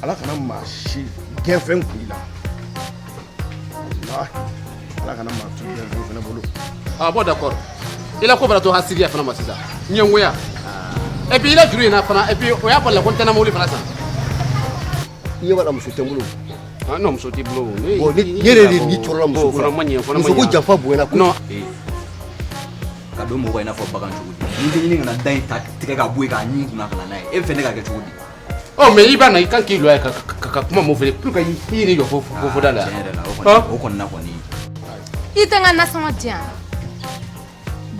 Ala kana maa si gɛnfɛn kun i la. Walahi, Ala kana maa si gɛnfɛn fana bolo. Ah bon, d'accord, i la ko bɛna to hasidiya fana ma sisan, ɲɛngoya, et puis i la juru in na fana, et puis o y'a bali la ko n tɛna mobili fana san. I ɲɛ b'a la, muso tɛ n bolo. Ah non, muso t'i bolo. Bon, ne yɛrɛ de ni tɔɔrɔla muso ko fana ma ɲɛ, fana ma muso ko ɲɛ. janfa bonyana ko Non. Ka don mɔgɔ i n'a fɔ bagan cogo di? Ni tɛ ɲini kana da in ta tigɛ ka bɔ yen k'a ɲin kunna ka na n'a ye, e bɛ fɛ ne ka kɛ cogo di? Ɔ, mais i b'a na, i kan k'i lɔ yan ka kuma mun fɛ pour que i yɛrɛ jɔ fo da la. Tiɲɛ yɛrɛ la, o kɔni, o kɔni na kɔni. I tɛ n ka nasɔngɔ di yan,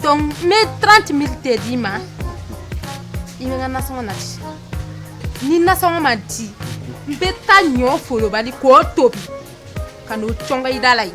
donc n bɛ 30 mille de d'i ma, i bɛ n ka nasɔngɔ nati. Ni nasɔngɔ ma di, n bɛ taa ɲɔ folobali k'o tobi ka n'o cɔngɔ i da la yen.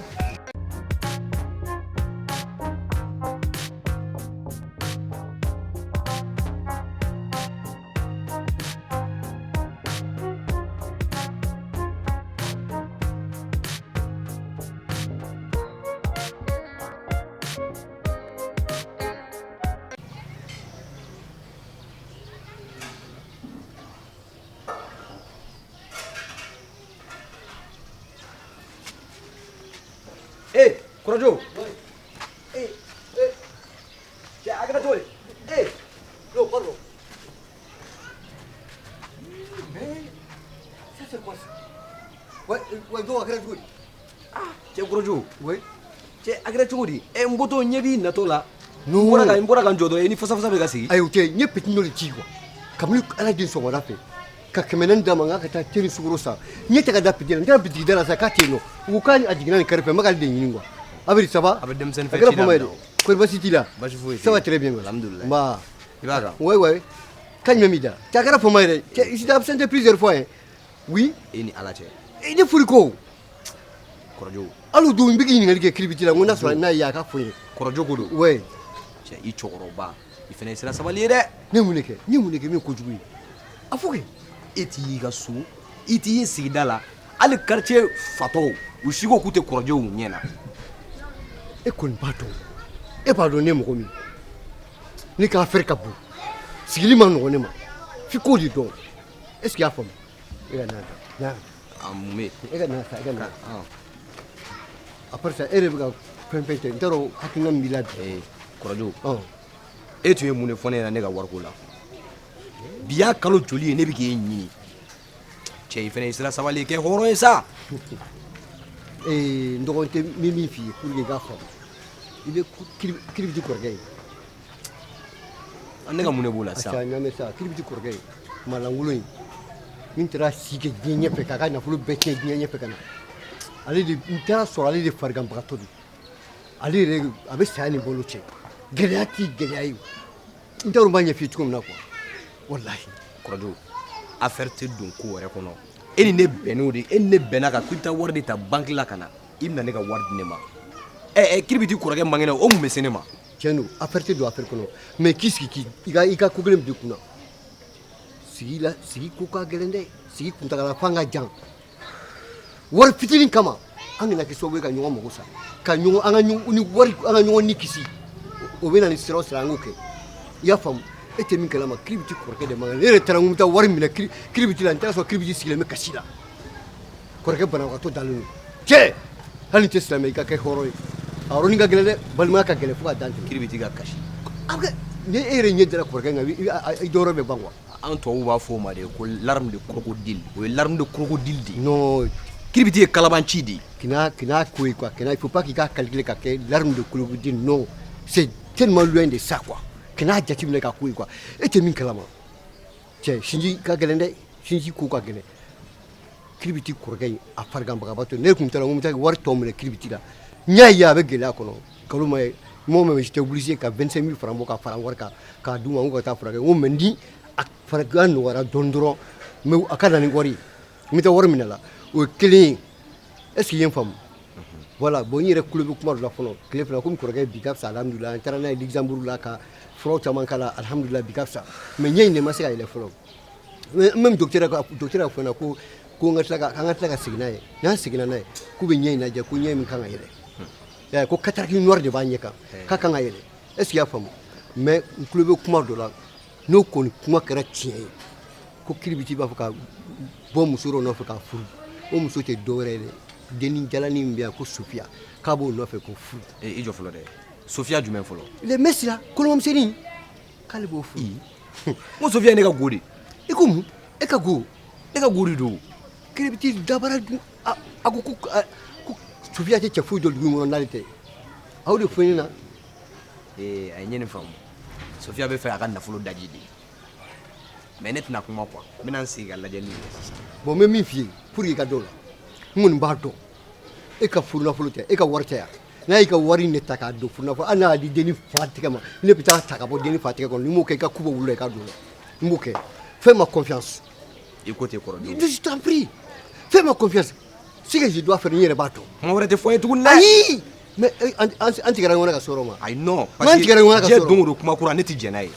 Eh, Kɔrɔjo. Eh, eh. Cɛ, a kɛra cogo di? Eh, Non, pardon. Mais ça, c'est quoi, ça? Ouais, ouais, donc a kɛra cogo di? Cɛ Kɔrɔjo. Oui. Cɛ, a kɛra cogo di? Eh, n bɔtɔ ɲɛ b'i natɔ la. Non. N bɔra ka n jɔ dɔrɔn, i ni fasafasa bɛ ka sigi. Ayi, o tɛ. N ye petit dɔ de ci quoi, kabini ala den sɔgɔmada fɛ ka 400 d'a ma n k'a ka taa te ni sukaro san. N ye tɛ ka da petit la, n taara bitigi da la sa, k'a tɛ yen nɔ. U ko k'a jiginna nin kɛrɛfɛ, n bɛ k'ale de ɲini quoi. Abiri, ça va? A bɛ denmisɛnnin A fɛ kɛra ci la fama ye minɛ dɛ. Kɔri baasi t'i la? Baasi foyi tɛ Ça va yen. très bien quoi. Alhamdoulilah. Nba. I b'a kan? Ouais ouais. Kan jumɛn b'i da? Cɛ, a kɛra fama ye dɛ. Cɛ, il s'est absenté plusieurs fois, hein. Oui. E ni Ala cɛ. E ne furi ko. Kɔrɔjo. Hali o don n bɛ k'i ɲininkali kɛ kiribiti la, n ko n'a sɔrɔ n'a ye a ka fɔ n ye. Kɔrɔjo ko don. Ouais. Cɛ, i cɛkɔrɔba, i fana ye sira sabali ye dɛ. Ne ye mun de kɛ? N ye mun de kɛ min ye kojugu ye? A fɔ kɛ. E t'i y'i ka so, i t'i ye sigida la, hali quartier fatɔw, u si ko k'u tɛ Kɔrɔjow ɲɛ na. E kɔni b'a dɔn, e b'a dɔn ne ye mɔgɔ min ye, ne ka affaire ka bon, sigili ma nɔgɔn ne ma, f'i k'o de dɔn. Est ce que i y'a faamu? E ka na na. A mun bɛ yen? E ka na sa, e ka na. Après ça, e yɛrɛ bɛ ka fɛn fɛn kɛ, n t'a dɔn hakilina min b'i la bi. Ee, Kɔrɔjo. Ɔn. E tun ye mun de fɔ ne ɲɛna ne ka wariko la? Bi y'a kalo joli ye ne bɛ k'e ɲini? Cɛ, i fana ye sira sabali kɛ hɔrɔn ye sa. Ee, n dɔgɔnin tɛ min f'i ye pour que i k'a faamu, i bɛ kiribiti kɔrɔkɛ ye. Ne ka mun de b'o la sisan? Asa, n y'a mɛn sa, kiribiti kɔrɔkɛ ye maalankolon ye min taara si kɛ diɲɛ ɲɛfɛ k'a ka nafolo bɛɛ tiɲɛ diɲɛ ɲɛfɛ ka na. Ale de n taara sɔrɔ, ale de fariganbagatɔ don. Ale yɛrɛ a bɛ saya ni balo cɛ, gɛlɛya t'i gɛlɛya ye. N t'a dɔn n b'a ɲɛf'i ye cogo min na quoi, walahi. Kɔrɔjo, affaire tɛ don ko wɛrɛ kɔnɔ. E ni ne bɛnn'o de, e ni ne bɛnna kan k'i bɛ taa wari de ta banque la ka na, i bɛna ne ka wari di ne ma. Ɛ ɛ, kiribiti kɔrɔkɛ man kɛnɛ, o mun bɛ se ne ma? Tiɲɛ don, affaire tɛ don affaire kɔnɔ, mais k'i sigi k'i ka ko kelen bila i kunna. Sigi la, sigi ko ka gɛlɛn dɛ, sigi kuntagala fan ka jan. Wari fitinin kama, an kana kɛ sababu ye ka ɲɔgɔn mago sa, ka ɲɔgɔn an ka ɲɔgɔn ni wari, an ka ɲɔgɔn ni kisi. O bɛ na ni sira o sira, an k'o kɛ. I y'a faamu? E tɛ min kalama, kiribiti kɔrɔkɛ de man kɛnɛ. Ne yɛrɛ taara n ko n bɛ taa wari minɛ kiribiti la, n taara sɔrɔ kiribiti sigilen bɛ kasi la. Kɔrɔkɛ banabagatɔ dalen don. Cɛ, hali ni tɛ silamɛ, i ka kɛ hɔrɔn ye. A yɔrɔnin ka gɛlɛn dɛ, balimaya ka gɛlɛn fo ka dan tɛmɛ. Kiribiti ka kasi. A bɛ kɛ ni e yɛrɛ ɲɛ dara kɔrɔkɛ kan, i dɔwɛrɛ bɛ ban quoi. An tubabuw b'a fɔ o ma de ko larme de crocodile. O ye larme de crocodile de ye. Non. Kiribiti ye kalabanci de ye. Kina ko ye quoi, kina, il faut pas k'i ka calculer ka kɛ larme de crocodile. Non, c'est tellement loin de ça quoi. Kina jateminɛ ka ko ye quoi. E tɛ min kalama, cɛ, sinji ka gɛlɛn dɛ, sinji ko ka gɛlɛn. Kiribiti kɔrɔkɛ in, a fariganbagabatɔ, ne tun taara n ko n bɛ taa wari tɔ minɛ kiribiti la, n y'a ye a bɛ gɛlɛya kɔnɔ. Nkalon ma ye, moi même j'étais obligé ka 25 000 francs bɔ ka fara wari kan k'a d'u ma, n ko ka taa furakɛ. N ko mais ni a farigan nɔgɔyara dɔɔni dɔrɔn, mais a ka na ni wari ye, n bɛ taa wari minɛ la. O ye kelen ye. Est ce que i ye n faamu? Voilà. Bon, n yɛrɛ kulo bɛ kuma dɔ la fɔlɔ, tile fila komi kɔrɔkɛ bi ka fisa, alhamdulilah. An taara n'a ye Luxembourg la ka furaw caman k'a la, alhamdulilah, bi ka fisa. Mais ɲɛ in de ma se ka yɛlɛ fɔlɔ. Même docteur y'a fɔ n ɲɛna ko n ka tila ka an ka tila ka segin n'a ye. N'an seginna n'a ye, k'u bɛ ɲɛ in lajɛ, ko ɲɛ min kan ka yɛlɛ. I y'a ye, ko cataracte noire de b'a ɲɛ kan, k'a kan ka yɛlɛ. Est ce que i y'a faamu? Mais n tulo bɛ kuma dɔ la, n'o kɔni kuma kɛra tiɲɛ ye. Ko Kiribiti b'a fɛ ka bɔ muso dɔ nɔfɛ k'a furu. O muso tɛ dɔwɛrɛ ye dɛ, dennin jalanin min bɛ yan ko Sofiya, k'a b'o nɔfɛ k'o furu. Ee, i jɔ fɔlɔ dɛ. Sofiya jumɛn fɔlɔ? Le Messi la, kolomisɛnnin, k'ale b'o furu. N ko Sofiya ye ne ka go de. I ko mun? E ka go? Ne ka go de don. Kiribiti dabara dun. A ko Sofiya tɛ cɛ foyi dɔn dugu in kɔnɔ n'ale tɛ. A y'o de fɔ ne ɲɛna. Ee, a ye ɲɛ nin faamu. Sofiya bɛ fɛ a ka nafolo daji de, mais ne tɛna kuma quoi, n bɛna n sigi ka lajɛli kɛ sisan. Bon, n bɛ min f'i ye pour que i ka dɔn o la, n kɔni b'a dɔn e ka furunafolo tɛ, e ka wari tɛ yan. N'a y'i ka wari in de ta k'a don furunafolo, hali n'a y'a di denni fa tɛgɛ ma, ne bɛ taa ta ka bɔ denni fa tɛgɛ kɔnɔ. Ni m'o kɛ, i ka ku bɔ wulu la, i ka don o la. N b'o kɛ. Fais-moi confiance. I ko tɛ kɔrɔ. Je t'en prie, fais-moi confiance. Ce que je dois faire, n yɛrɛ b'a dɔn. Kuma wɛrɛ tɛ fɔ n ye tuguni dɛ. Ayi, mais an tigɛra ɲɔgɔn na ka se o yɔrɔ ma. Ayi, non. N'an tigɛra ɲɔgɔn na ka se o diɲɛ yɔrɔ don o don kuma kura, ne tɛ jɛn n'a ye.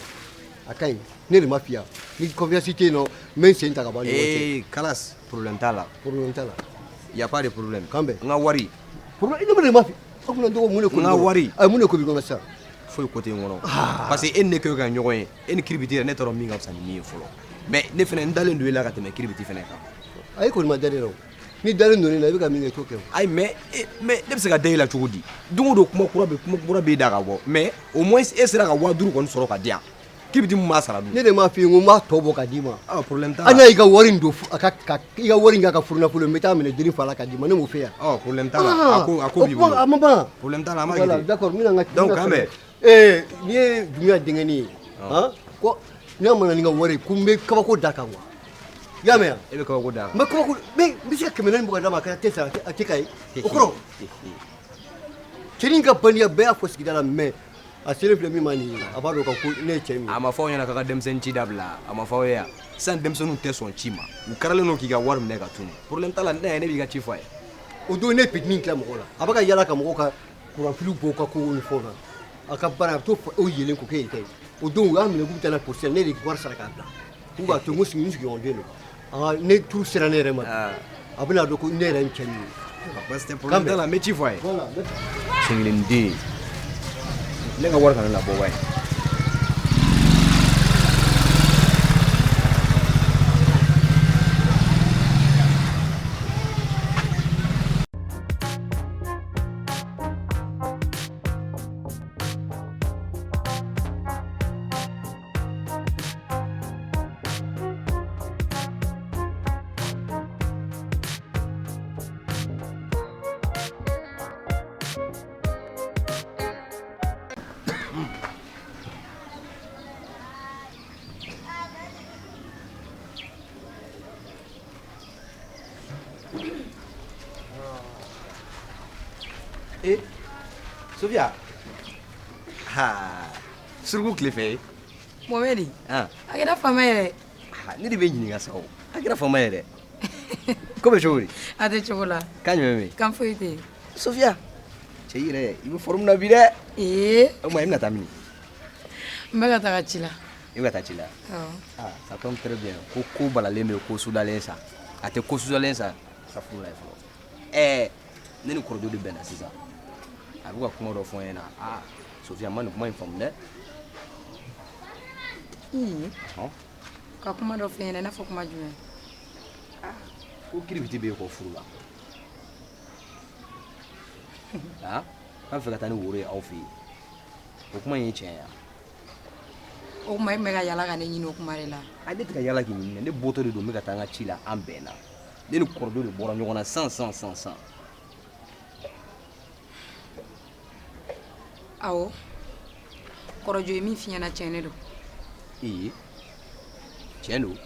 A ka ɲi, ne de ma f'i ye, ni confiance tɛ yen nɔ, n bɛ n sen ta ka bɔ an ni ɲɔgɔn cɛ. Ee, kalas, problème t'a la. Problème t'a la. Y a pas de problème. Kan bɛn. N ka wari. Problème, ne de ma f'i aw kunna dɔgɔ, mun de ko? N ka wari. Ayi, mun de ko b'i kɔnɔ sisan? Foyi ko tɛ n kɔnɔ, parce que e ni ne kɛ ka ɲɔgɔn ye, e ni Kiribiti yɛrɛ, ne t'a dɔn min ka fisa ni min ye fɔlɔ, mais ne fɛnɛ n dalen don e la ka tɛmɛ Kiribiti fɛnɛ kan. Ayi, kɔni ma da ne la o. Ni dalen don ne la, i bɛ ka min kɛ, i t'o kɛ o. Ayi, mais ne bɛ se ka da e la cogo di? Don o don kuma kura bɛ, kuma kura bɛ da ka bɔ, mais au moins e sera ka 5000 kɔni sɔrɔ ka di yan. Kiribiti mun b'a sara dun? Ne de m'a f'i ye, n ko n b'a tɔ bɔ ka d'i ma. Ah, problème t'a la. Hali n'a y'i ka wari in don a ka i ka wari in k'a ka furunafolo, n bɛ taa minɛ denni fa la ka d'i ma. Ne m'o f'e ye. Ɔ, problème t'a la. A ko b'i bolo. A ma ban. Problème t'a la, an b'a kɛ Voilà, ten. d'accord, n bɛna n ka. Donc an bɛn. Ee, nin ye Dunbiya denkɛnin ye. Han, ko n'a ma na ni n ka wari ye, ko n bɛ kabako da kan quoi. I y'a mɛn wa? E bɛ kabako da kan. N bɛ kabako, n bɛ se ka 400 bɔ ka d'a ma, a ka tɛ sara, a tɛ ka ye. O kɔrɔ, cɛnin ka bandiya bɛɛ y'a fɔ sigida la, mais a selen filɛ min ma nin ye, a b'a dɔn ka ko ne ye cɛ min ye. A ma fɔ aw ɲɛna k'a ka denmisɛnnin ci dabila? A ma fɔ aw ye yan? Sisan denmisɛnninw tɛ sɔn ci ma, u karalen don k'i ka wari minɛ ka tunu. Problème t'a la, ne b'i ka ci fɔ a ye. O don ne ye petini tila mɔgɔw la, a bɛ ka yala ka mɔgɔw ka kuranfiliw bɔ u ka kow ni fɛnw na. A ka baara, a bɛ t'o o yelen k'o kɛ yen ta ye. O don u y'a minɛ k'u bɛ taa n'a ye polisi la, ne de ye wari sara k'a bila. K'u b'a to n ko sigi n sigiɲɔgɔn den don. Aa, ne turu sera ne yɛrɛ ma. A bɛna dɔn ko ne yɛrɛ ye n cɛ min ye. Basi tɛ, problème t'a la, n bɛ ci fɔ a ye. Voilà. Sen den, ne ka wari kana na bɔ wa ye. Eh, Sofia. Ha, suruku tile fɛ ye. Mohamed. Ah. A kɛra faama ye dɛ. Ha, ne de bɛ ɲininka sa o. A kɛra faama ye dɛ. Ko bɛ cogo di? A tɛ cogo la. Kan jumɛn bɛ yen? Kan foyi tɛ yen. Sofia, cɛ i yɛrɛ, i bɛ forme na bi dɛ. Ee. O tuma i bɛna taa min? N bɛ ka taga ci la. I bɛ ka taa ci la? Awɔ. Ah, ça tombe très bien. Ko ko balalen bɛ ko sudalen sa. A tɛ ko sudalen sa. Safurulayi fɔlɔ. Ɛɛ, ne ni kɔrɔjɔ de bɛnna sisan. A bɛ ka kuma dɔ fɔ n ɲɛna. Ah, Sofia, n ma nin kuma in faamu dɛ. Ii. Hɔn. Ka kuma dɔ f'i ɲɛna, i n'a fɔ kuma jumɛn? Ko Kiribiti b'e kɔ furu la. Ah, k'a bɛ fɛ ka taa ni woro ye aw fɛ yen. O kuma in ye tiɲɛ ye wa? O kuma e tun bɛ ka yala ka ne ɲini o kuma de la. Ayi, ne tɛ ka yala k'i ɲini dɛ. Ne bɔtɔ de don, n bɛ ka taa n ka ci la, an bɛnna. Ne ni kɔrɔjɔ de bɔra ɲɔgɔn na san san san san. Awɔ. Kɔrɔjɔ ye min f'i ɲɛna, tiɲɛ de don. Ee, tiɲɛ don.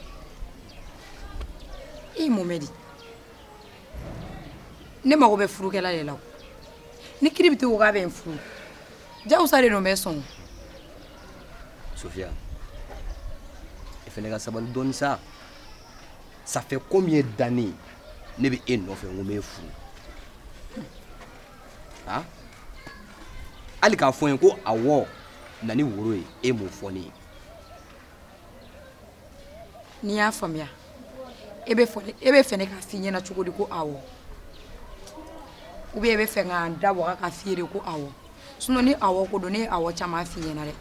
E Mohamed, ne mago bɛ furukɛla de la o. Ni Kiribiti ko k'a bɛ n furu, jagosa de don, n bɛ sɔn. Sofia, e fɛnɛ ka sabali dɔɔni sa. Ça fait combien d'années ne bɛ e nɔfɛ, n ko n b'e furu? Han? Hali k'a fɔ n ye ko awɔ, na ni woro ye, e m'o fɔ ne ye. N'i y'a faamuya, e bɛ fɛ ne k'a f'i ɲɛna cogo di ko awɔ? Ou bien e bɛ fɛ k'an da waga k'a f'i ye de ko awɔ? Sinon ni awɔ ko don, ne ye awɔ caman f'i ɲɛna dɛ.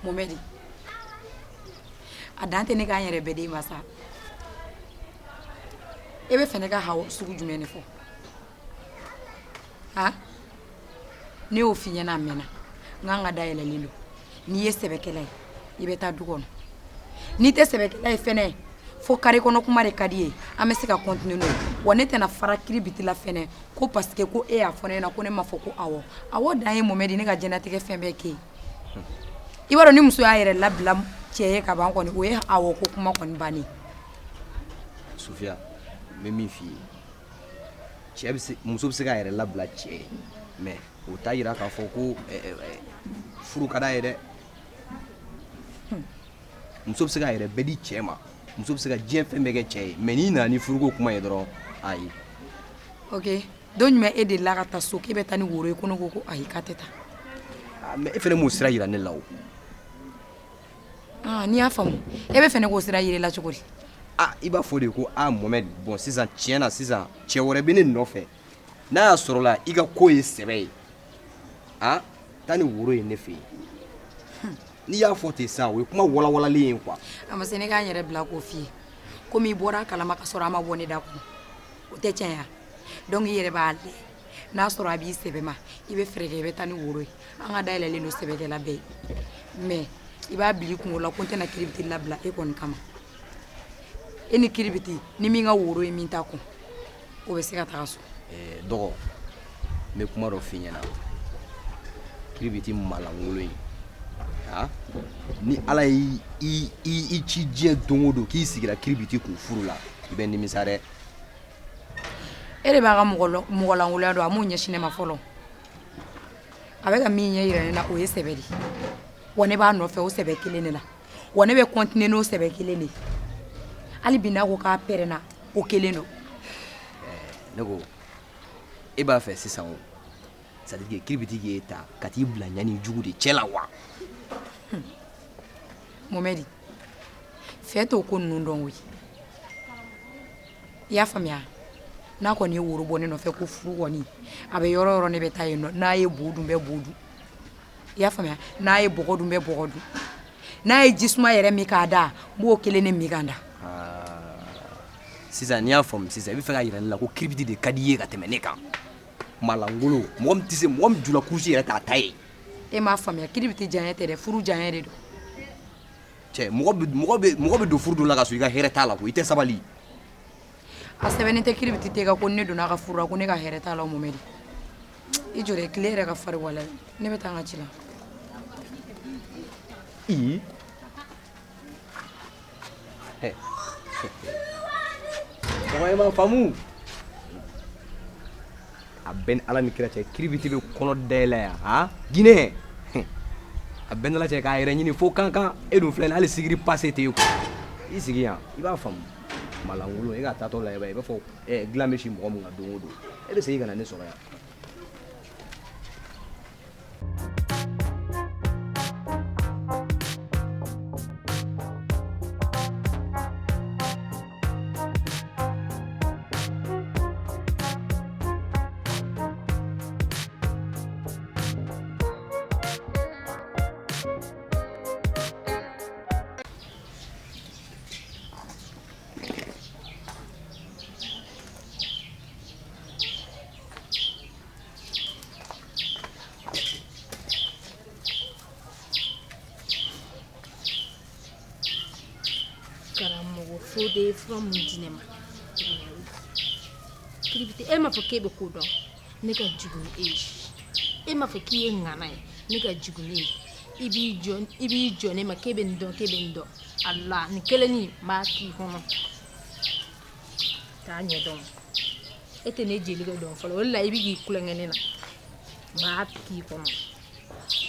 Mohamed a dan tɛ ne k'an yɛrɛ bɛɛ d'e ma sa e bɛ fɛ ne ka awɔ sugu jumɛn de fɔ han ne y'o f'i ɲɛna a mɛnna n k'an ka da yɛlɛlen don n'i ye sɛbɛkɛla ye i bɛ taa du kɔnɔ n'i tɛ sɛbɛkɛla ye fɛnɛ fo kare kɔnɔ kuma de ka di ye an bɛ se ka continuer n'o ye wa ne tɛna fara kiribiti la fɛnɛ ko parce que ko e y'a fɔ ne ɲɛna ko ne ma fɔ ko awɔ awɔ dan ye Mohamed ne ka diɲɛlatigɛ fɛn bɛɛ kɛ ye i b'a dɔn ni muso y'a yɛrɛ labila cɛ ye ka ban kɔni o ye awɔ ko kuma kɔni bannen. Sofiya n bɛ min f'i ye cɛ bɛ se muso bɛ se k'a yɛrɛ labila cɛ ye mais o t'a yira k'a fɔ ko furu ka d'a ye dɛ. Muso bɛ se k'a yɛrɛ bɛɛ di cɛ ma muso bɛ se ka diɲɛ fɛn bɛɛ kɛ cɛ ye mais n'i nana ni furuko kuma ye dɔrɔn ayi. Ok don jumɛn e delila ka taa so k'e bɛ taa ni woro ye ko ne ko ko ayi k'a tɛ taa. Ah, mais e fana m'o sira yira ne la o. Ah, n'i y'a faamu e bɛ fɛ ne k'o sira yira i la cogo di. Ah, i b'a fɔ de ko ah Mohamed bon sisan tiɲɛ na sisan cɛ wɛrɛ bɛ ne nɔfɛ n'a y'a sɔrɔ la i ka ko ye sɛbɛ ye ah taa ni woro ye ne fɛ yen n'i y'a fɔ ten sisan o ye kuma walawalalen ye quoi. A ma se ne k'an yɛrɛ bila k'o f'i ye komi i bɔra a kalama ka sɔrɔ a ma bɔ ne da kɔnɔ o tɛ tiɲɛ ye donc i yɛrɛ b'a lajɛ n'a sɔrɔ a b'i sɛbɛ ma i bɛ fɛɛrɛ kɛ i bɛ taa ni woro ye an ka dayɛlɛlen don sɛbɛkɛla bɛɛ ye mais i b'a bila i kunkolo la ko n tɛna kiribiti labila e kɔni kama e ni kiribiti ni min ka woro ye min ta kɔn o bɛ se ka taga so. Dɔgɔ n bɛ kuma dɔ f'i ɲɛna kiribiti malankolon ye ah ni ala y'i i ci diɲɛ don o don k'i sigira kiribiti kun furu la i bɛ nimisa dɛ. E de b'a ka mɔgɔlankolonya dɔn a m'o ɲɛsin ne ma fɔlɔ a bɛ ka min ɲɛ yira ne na o ye sɛbɛ de ye wa ne b'a nɔfɛ o sɛbɛ kelen de la wa ne bɛ continuer n'o sɛbɛ kelen de ye hali bi n'a ko k'a pɛrɛnna o kelen don. Ne ko e b'a fɛ sisan o c'est à dire que kiribiti k'e ta ka t'i bila ɲani jugu de cɛ la wa. Mohamed fɛ t'o ko ninnu dɔn koyi i y'a faamuya n'a kɔni ye woro bɔ ne nɔfɛ ko furu kɔni a bɛ yɔrɔ o yɔrɔ ne bɛ taa yen nɔ n'a ye bo dun bɛ bo dun i y'a faamuya n'a ye bɔgɔ dun bɛ bɔgɔ dun n'a ye jisuma yɛrɛ min k'a da n b'o kelen de min k'a da. Sisan n'i y'a faamu sisan i bɛ fɛ k'a yira ne la ko kiribiti de ka di i ye ka tɛmɛ ne kan malankolon mɔgɔ min tɛ se mɔgɔ min jula kurusi yɛrɛ t'a ta ye. E m'a faamuya kiribiti diyaɲɛ tɛ dɛ furu diyaɲɛ de don. Cɛ mɔgɔ bɛ don furu dɔ la ka sɔrɔ i ka hɛrɛ t'a la koyi i tɛ sabali. A sɛbɛnnen tɛ kiribiti tɛ ko ne donna a ka furu la ko ne ka hɛrɛ t'a la Mohamed i jɔ dɛ tile yɛrɛ ka farin walayi ne bɛ taa n ka ci la. Ii. Mɔgɔ e m'a faamu a bɛɛ ni ala ni kira cɛ kiribiti bɛ kɔnɔ dayɛlɛ yan han Guinée a bɛɛ ni ala cɛ k'a yɛrɛ ɲini fo kankan e dun filɛ nin hali sigiri pase tɛ e kun i sigi yan i b'a faamu malankolon e ka taatɔ la i b'a fɔ dilan bɛ si mɔgɔ min kan don o don e bɛ segin ka na ne sɔrɔ yan. Karamɔgɔ Fode ye fura mun di ne ma kiribiti e m'a fɔ k'e bɛ ko dɔn ne ka jugu ni e ye e m'a fɔ k'i ye ŋana ye ne ka jugu ni e ye i b'i jɔ ne ma k'e bɛ nin dɔn k'e bɛ nin dɔn ala nin kelennin n b'a k'i kɔnɔ k'a ɲɛ dɔn e tɛ ne jeli ka dɔn fɔlɔ o de la i bɛ k'i kulonkɛ ne na n b'a k'i kɔnɔ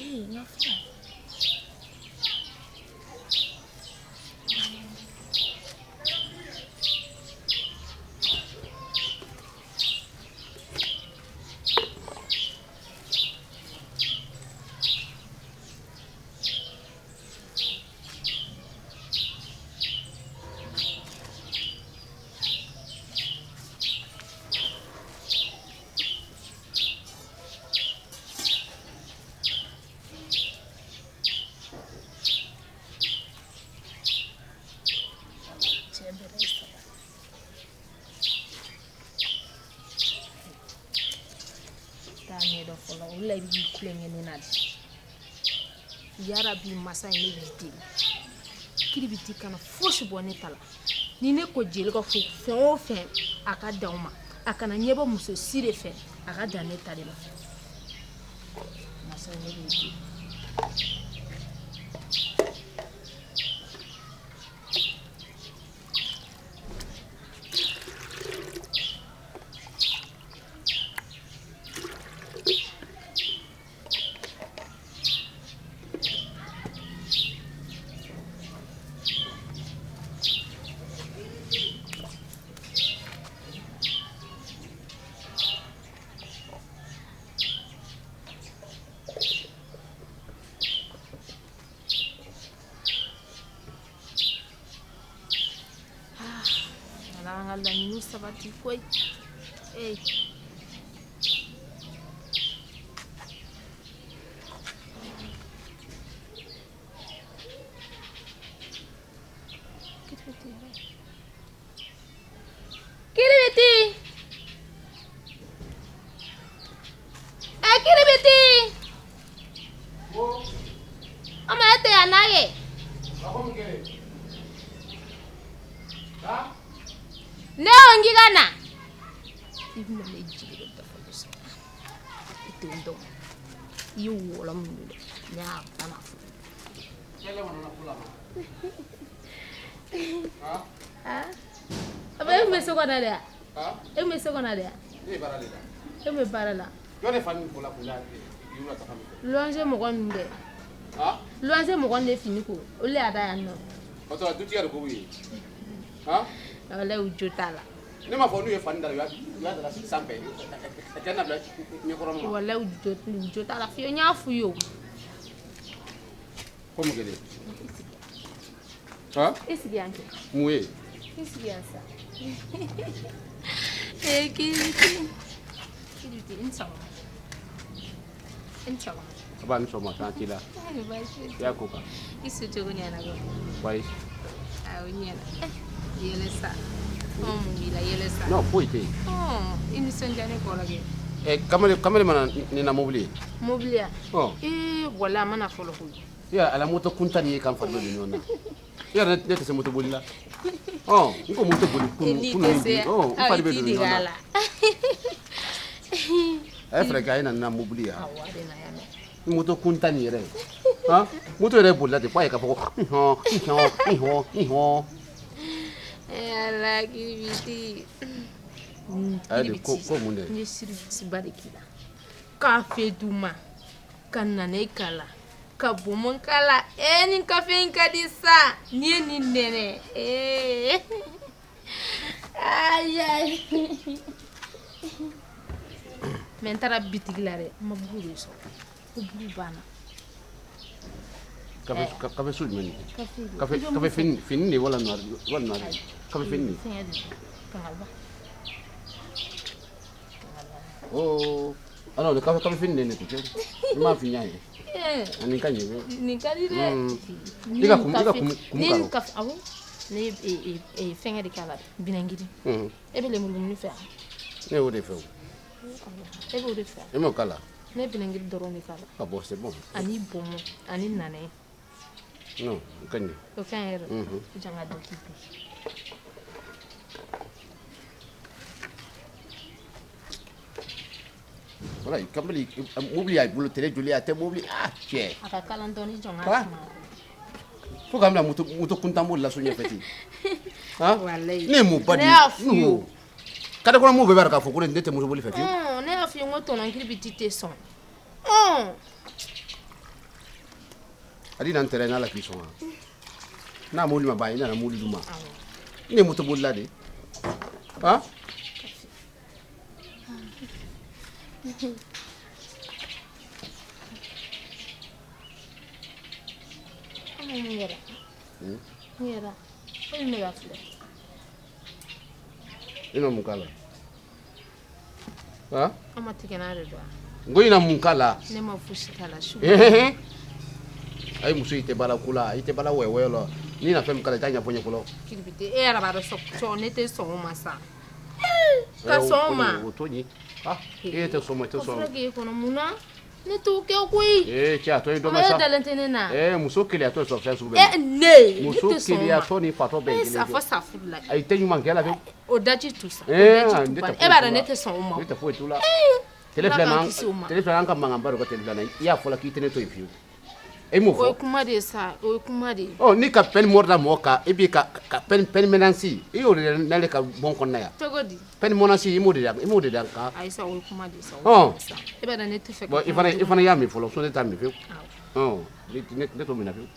ee n ka fura. tulonkɛ ne na de. Yarabi masa in, ne b'i deli, Kiribiti kana fosi bɔ ne ta la. Ni ne ko jeli ka fo fɛn o fɛn, a ka dan o ma. A kana ɲɛbɔ muso si de fɛ, a ka dan ne ta de ma. Masa in, ne b'i deli. Ala an ka laɲiniw sabati koyi. Ee, Kiribiti yɛrɛ, Kiribiti, ɛ Kiribiti, o ma e tɛ yan n'a ye? Ne ko n k'i ka na. I bɛna ne jigi de dafalen sɔrɔ. I tɛ n dɔn. I ye wɔlɔ min don dɛ, ne y'a ban a fɔ. Aba, e tun bɛ so kɔnɔ de wa? E tun bɛ so kɔnɔ de wa? Ne ye baara de la. E tun bɛ baara la. Jɔn de fa ni ko la k'u la yɔrɔ ta ka min? Luwanze mɔgɔ ninnu dɛ. Luwanze mɔgɔ ninnu de fini ko, olu de y'a da yan nɔ. O tɔ dutigi de ko ye. Walayi, u jo t'a la. Ne m'a fɔ n'u ye fani da, u y'a da sanfɛ a kɛ na bila ɲɛkɔrɔ ma. Walayi, u jo t'a la fiyewu, n y'a f'u ye o. Ko mun kelen? I sigi yan kɛ. Mun ye? I sigi yan sa. Ee Kiribiti, Kiribiti, i ni sɔgɔma. I ni sɔgɔma. A b'a ni sɔgɔma, tan t'i la. Ayi, baasi I y'a ko kan. I so cogo ɲɛna ko? Wayi. Awɔ, ɲɛna. Yɛlɛ sa. Fɛn mun b'i la, yɛlɛ sa. Non, foyi tɛ yen. I nisɔndiya ne kɔrɔ kɛ. Ɛ, kamalen mana ni na mobili ye. Mobili ya? Ɔ. Ee, walayi, a ma na fɔlɔ koyi. I yɛrɛ, a la moto kuntan nin ye k'an fari bɛɛ don ɲɔgɔn na. I yɛrɛ, ne tɛ se moto boli la. Ɔ, n ko moto boli kunun N'i kunun tɛ ni se bi. Ɔ, n aw fari i bɛ t'i don dege ɲɔgɔn a na. la. A ye fɛɛrɛ kɛ, a ye na ni na mobili ye. Awɔ, a bɛ na yan nɔ. Ni moto kuntan nin yɛrɛ ye. Han, moto yɛrɛ bolila ten f'a ye k'a fɔ ko nhɔn nhɔn nhɔn nhɔn. Ee Ala, Kiribiti. A ye de ko ko mun de? N ye surprise ba de k'i la. Kafe d'u ma, ka nanaye k'a la, ka bonbon k'a la. Ee, nin kafe in ka di sa. N'i ye nin nɛnɛ. Ee. Ayi ayi. Mais n taara bitigi la dɛ, n ma buru de sɔrɔ. Ko buru banna. Kafe kafe su jumɛn? Kafe de. Kafe kafe fini fini de wala noir wala noir kafe fini de. Fɛngɛ de don. Kangaliba. Oh, alors le kafe kafe fini de ne tɛ n m'a f'i ɲɛ ye. Ee. Ani ka ɲɛ. Nin ka di dɛ. I ka kum i ka kum kum Ne ye karo. nin kafe, awɔ. Ne ye fɛngɛ de k'a la, binɛgiri. E bɛ lemurukumuni fɛ wa? Ne y'o de fɛ o. E b'o de fɛ wa? E m'o k'a la? Ne ye binɛgiri dɔrɔn de k'a la. Ah bon, c'est bon. Ani bɔnbɔn ani nanaye. Non, o ka ɲi. O ka ɲi yɛrɛ. Mhm. I jɔ n ka dɔ k'i kun. Voilà, kamalen mobili y'a bolo tɛrɛ joli a tɛ mobili, ah cɛ. A ka kalan dɔɔni, jɔ n ka Ah. suma. Fo k'an bila moto moto kuntan boli la so ɲɛfɛ ten. Han? Walayi. Ne ye mun ba di? Ne y'a f'i ye o. Kare kɔnɔ mɔgɔw bɛɛ b'a dɔn k'a fɔ ko ne tɛ moto boli fɛ fiyewu. Ne y'a f'i ye n ko tɔnɔ Kiribiti tɛ sɔn. Ɔn. A di na n tɛrɛ n'Ala k'i sɔn wa. N'a mobili ma ban, i nana mobili d'u ma. Ne ye moto bolila de. Han? An mun yɛrɛ? Mun yɛrɛ? O de ne ka filɛ. I na mun k'a la? Han? An ma tigɛ n'a de don wa? N ko i na mun k'a la? Ne ma fosi k'a la su. A ye muso, i tɛ baara ko la, i tɛ baara wɔyɔwɔyɔ la. N'i na fɛn min k'a la, i t'a ɲɛfɔ n ye fɔlɔ. Kiribiti, e yɛrɛ b'a dɔn sɔn ne tɛ sɔn o ma sa. Ka sɔn o ma. O to ɲi. Ah, e tɛ sɔn o ma, i tɛ O sɔn o fura ma. k'e kɔnɔ mun na? Ne t'o kɛ koyi. Ee cɛ, a tɔ ye dɔ ma sa. E dalen tɛ ne na. Ee, muso keleyatɔ sɔrɔ fɛn sugu bɛɛ. E ne. Muso keleyatɔ ni fatɔ bɛɛ ye kelen ye. A fɔ safurula. Ayi, tɛ ɲuman kɛ la fiyewu. O daji tu sa. O daji tu bani. E b'a dɔn ne tɛ sɔn o ma. Ne tɛ foyi t'u la. Tele filɛ an ka mankanba dɔ kɛ tele filɛ na. I y'a fɔ la k'i tɛ ne to yen fiyewu. E m'o fɔ. O ye kuma de ye sa, o ye kuma de ye. Ɔ n'i ka peine mort da mɔgɔ kan, e b'i ka peine menace, i y'o de n'ale ka bon kɔnɔna yan. Cogo di? Peine menace, i m'o de da, i m'o de da n kan. Ayi sa, o ye kuma de ye sa. Ɔ. E b'a dɔn ne tɛ fɛ. Bon, i fana y'a min fɔlɔ, sinon ne t'a min fiyewu. Ɔ ne t'o minɛ fiyewu.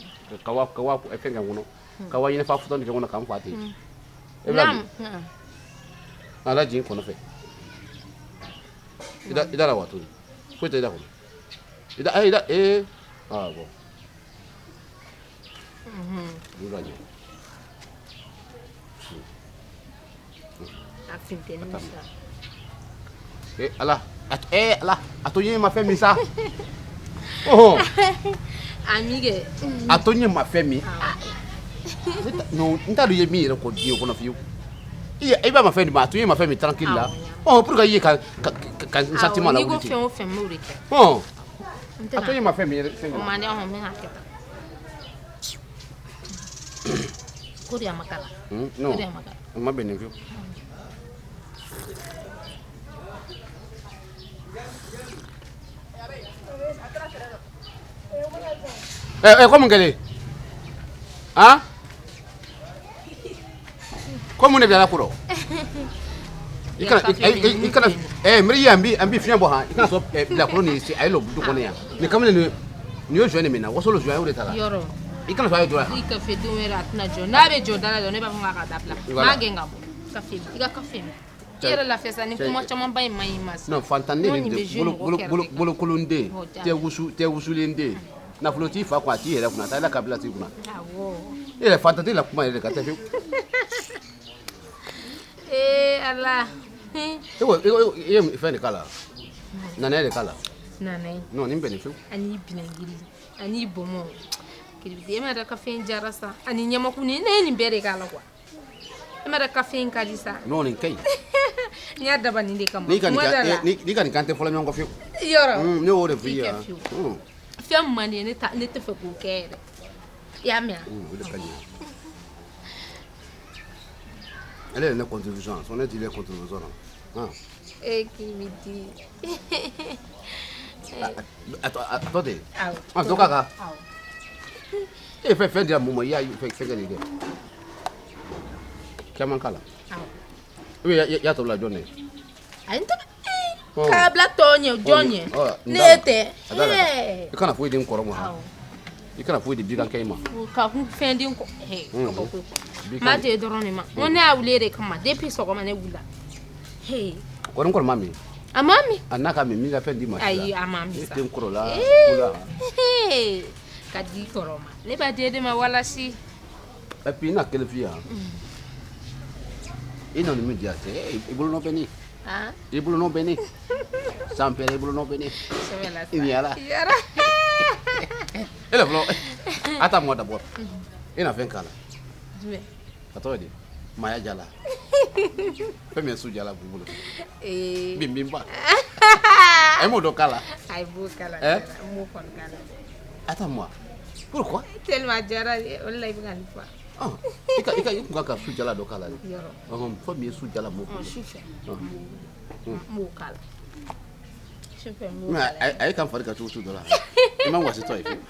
Ka wa fɛn kɛ n kɔnɔ. Ka wa ɲɛnɛfa futɔni kɛ n kɔnɔ k'an fa ten. E bɛ min. Ala jigin kɔnɔ fɛ. I da la wa tuguni. Foyi tɛ i da kɔnɔ. I da ee. Ah bon. A funteni sa. Eh Ala, eh Ala, a to ɲɛ ma fɛn min sa. Oh. A mi kɛ. A to ɲɛ ma fɛn min. Non, n t'a dɔn i ye min yɛrɛ kɔ diɲɛ kɔnɔ fiyewu. I b'a ma fɛn di ma, a to ɲɛ ma fɛn min tranquille la. Oh, pour que i ye ka sentiment la wuli ten. N'i ko fɛn o fɛn, n b'o de kɛ. Oh. A to ɲɛ ma fɛn min yɛrɛ. O man di, ɔhɔn, n bɛna kɛ tan. Ko de a ma kala. Non. Ko de a ma kala. O ma bɛn nin fiyewu. Ko mun kɛlen? Han? Ko mun de bilala ko rɔ? I kana miiri an bi fiɲɛ bɔ han. I kana sɔn bilakoro ni a ye lɔ du kɔnɔ yan. Nin kamalen nin y'o joint de min na, waso joint o de ta la. Yɔrɔ. I kana sɔn a ye jɔ yan. I kafe denw yɛrɛ a tɛna jɔ. N'a bɛ jɔ da la dɔrɔn ne b'a fɔ k'a ka dabila. N b'a gɛn ka bɔ. Kafe i ka kafe min. I yɛrɛ lafiya sa, ni kuma camanba in man ɲi ma sa. Non, fantanden de bolokolonden, tɛ wusulen den. Nafolo t'i fa kun, a t'i yɛrɛ kunna, a taa i la kabila t'i kunna. Awɔ. E yɛrɛ fantanden la kuma yɛrɛ de ka tɛ fiyewu. Ee Ala. E ko i ye fɛn de k'a la? Nanaye de k'a la? Nanaye. Non, nin bɛnnen fiyewu. Ani binɛgiri, ani bɔnbɔn. Kiribiti, e ma dɔn kafe in diyara sa. Ani ɲamakuni, ne ye nin bɛɛ de k'a la quoi. E ma dɔn kafe in ka di sa. Non, nin ka ɲi. N y'a daba nin de kama. N'i ka nin kan tɛ fɔlɔ ɲɔgɔn kɔ fiyewu. Yɔrɔ. Ne y'o de f'i ye. Fɛn min man di ye, ne tɛ fɛ k'o kɛ yɛrɛ. I y'a mɛn wa? O de ka ɲi. Ale yɛrɛ ne contribution, sɔn ne t'i contribution na. E Kiribiti. A tɔ ten? Awɔ. A dɔ k'a kan? Awɔ. E ye fɛn dira mun ma, i y'a fɛn kɛ nin kɛ. Caman k'a la. Awɔ. I y'a tɔ bila jɔn de ye? Ayi, n tɛ. K'a bila tɔ ɲɛ, jɔn ɲɛ? Ne tɛ. I kana foyi di n kɔrɔ ma. I kana foyi di bikankɛ in ma. Ka fɛn di n kɔ. Kabako. N b'a di e dɔrɔn de ma. N ko ne y'a wuli e de kama depuis sɔgɔma ne wulila. Kɔni n kɔrɔ ma min. A ma min. A n'a ka min, n b'i ka fɛn d'i ma sisan. Ayi, a ma min sa. Ne tɛ n kɔrɔ la ko la. Ka di kɔrɔ ma. Ne b'a di e de ma walasi. Et puis n na kelen f'i ye han. I nana min di yan cɛ, i bolonɔ bɛ ne. I bolonɔ bɛ ne. San pɛrɛ i bolonɔ bɛ ne. Sɛbɛ la sa. I ɲɛra. Yɔrɔ. E la fɔlɔ, attends-moi d'abord. I na fɛn k'a la. Jumɛn? A tɔgɔ ye di? Maaya jala. Fɛn min ye su jala b'u bolo. Ee. Binbinba. A ye m'o dɔ k'a la. Ayi, b'o k'a la. N b'o kɔni k'a la. Attends-moi. Pourquoi? Tellement diyara ye, o de la i bɛ ka nin fɔ. I kun ka su jala dɔ k'a la de. Yɔrɔ. Fɛn min ye su jala m'o k'o. Su fɛ. N b'o k'a la. Su fɛ n b'o k'a la. A ye kan fari ka cogo sugu dɔ la. I ma wasi tɔ ye fiyewu.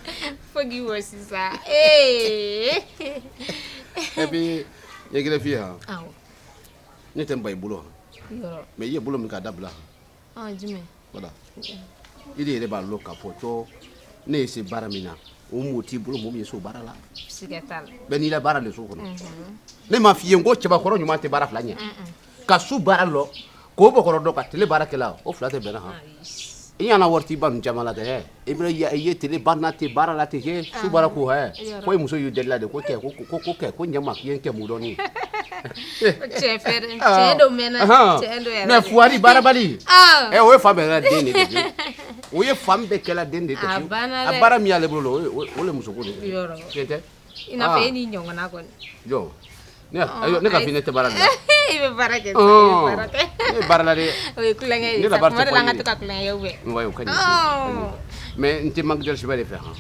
Fo k'i wasi sa. Ee. Et puis, n ye kelen f'i ye han. Awɔ. Ne tɛ n ban i bolo han. Yɔrɔ. Mais i ye bolo min k'a dabila han. Jumɛn? Voilà. I de yɛrɛ b'a lɔn k'a fɔ cɔ ne ye se baara min na, o mɔgɔ t'i bolo mɔgɔ min ye se o baara la. Siga t'a la. Bɛɛ n'i la baara de so kɔnɔ. Ne m'a f'i ye n ko cɛbakɔrɔ ɲuman tɛ baara fila ɲɛ. Ka su baara lɔ, k'o bɔkɔrɔ dɔn ka tile baara kɛ la, o fila tɛ bɛnna han. I ɲana wari t'i ba ninnu caman la tɛ. I bɛ i ye tile ba na ten baara la ten su baara ko hɛ. Ko i muso y'u deli la de ko kɛ ko kɛ ko ɲɛ ma k'i ye n kɛ mun dɔɔni. Cɛ fɛrɛ cɛ dɔ mɛnna cɛ dɔ yɛrɛ. Mais fuwari baarabali. O ye fan bɛɛ kɛla den de ye. O ye fan bɛɛ kɛla den de ye. A banna dɛ. A baara min y'ale bolo o le musoko de ye. Yɔrɔ. Tiɲɛ tɛ? I n'a fɔ e n'i ɲɔgɔnna kɔni. Jɔn. Ne ka f'i ne tɛ baara de la. I bɛ baara kɛ sa, i bɛ baara kɛ. Ne ye baara la dɛ. O ye tulonkɛ Ne ye la sa. baara Tuma tɛ dɔ la an ka fɔ to ka tulonkɛ kɛ. Ouais, o ka ɲi. Ɔɔ. Mais n tɛ manque de respect de fɛ han.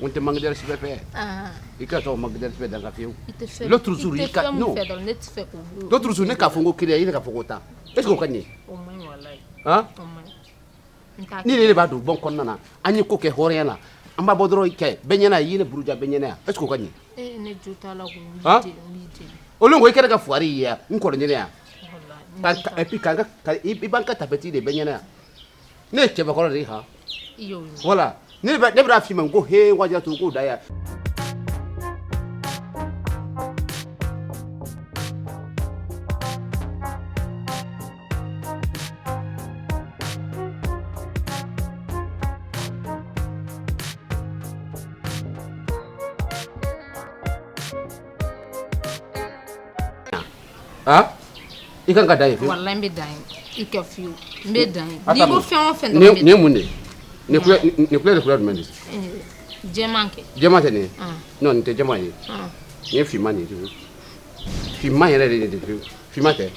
N tɛ manque de respect fɛ. Ah, I ka tɔgɔ manque de respect dan ka fiyewu. i tɛ fɛn L'autre jour, i i tɛ ka fɛn min non. fɛ dɔrɔn ne tɛ fɛ k'o. L'autre jour ne k'a fɔ n ko kelen, i ne k'a fɔ ko 10. Est ce que o ka ɲi? O man ɲi walayi. Han? O man ɲi. N t'a Ni ne b'a don bon kɔnɔna na, an ye ko kɛ hɔrɔnya la. An b'a bɔ dɔrɔn kɛ bɛɛ ɲɛna i ye ne buruja bɛɛ ɲɛna yan. Est ce que o ka ɲi? Eh, ne jo t'a la ko n Han? b'i deli, n b'i deli. Olu ko i kɛra ka fuwari ye yan, n kɔrɔ ɲɛna yan. Walayi, n Ka jo t'a la. et puis k'an ka i b'an ka tapeti de bɛɛ ɲɛna yan. Ne ye cɛbakɔrɔ de ye han. I y'o ye. Voilà. Ne bɛna f'i ma n ko he wajatu k'o da yan. Han? I kan ka da yen fiyewu. Walayi n bɛ dan ye. I kɛ fiyewu. N bɛ dan ye. A N'i ta ko mun? fɛn o fɛn Nin dɔrɔn n bɛ nin ye mun de ye? Nin couleur ye couleur jumɛn de ye? Eh, jɛman kɛ. Jɛman tɛ nin ye? Ah. Non, nin tɛ jɛman ye. Ah. Nin ye finman de ye. Finman yɛrɛ de ye nin ye. Finman tɛ.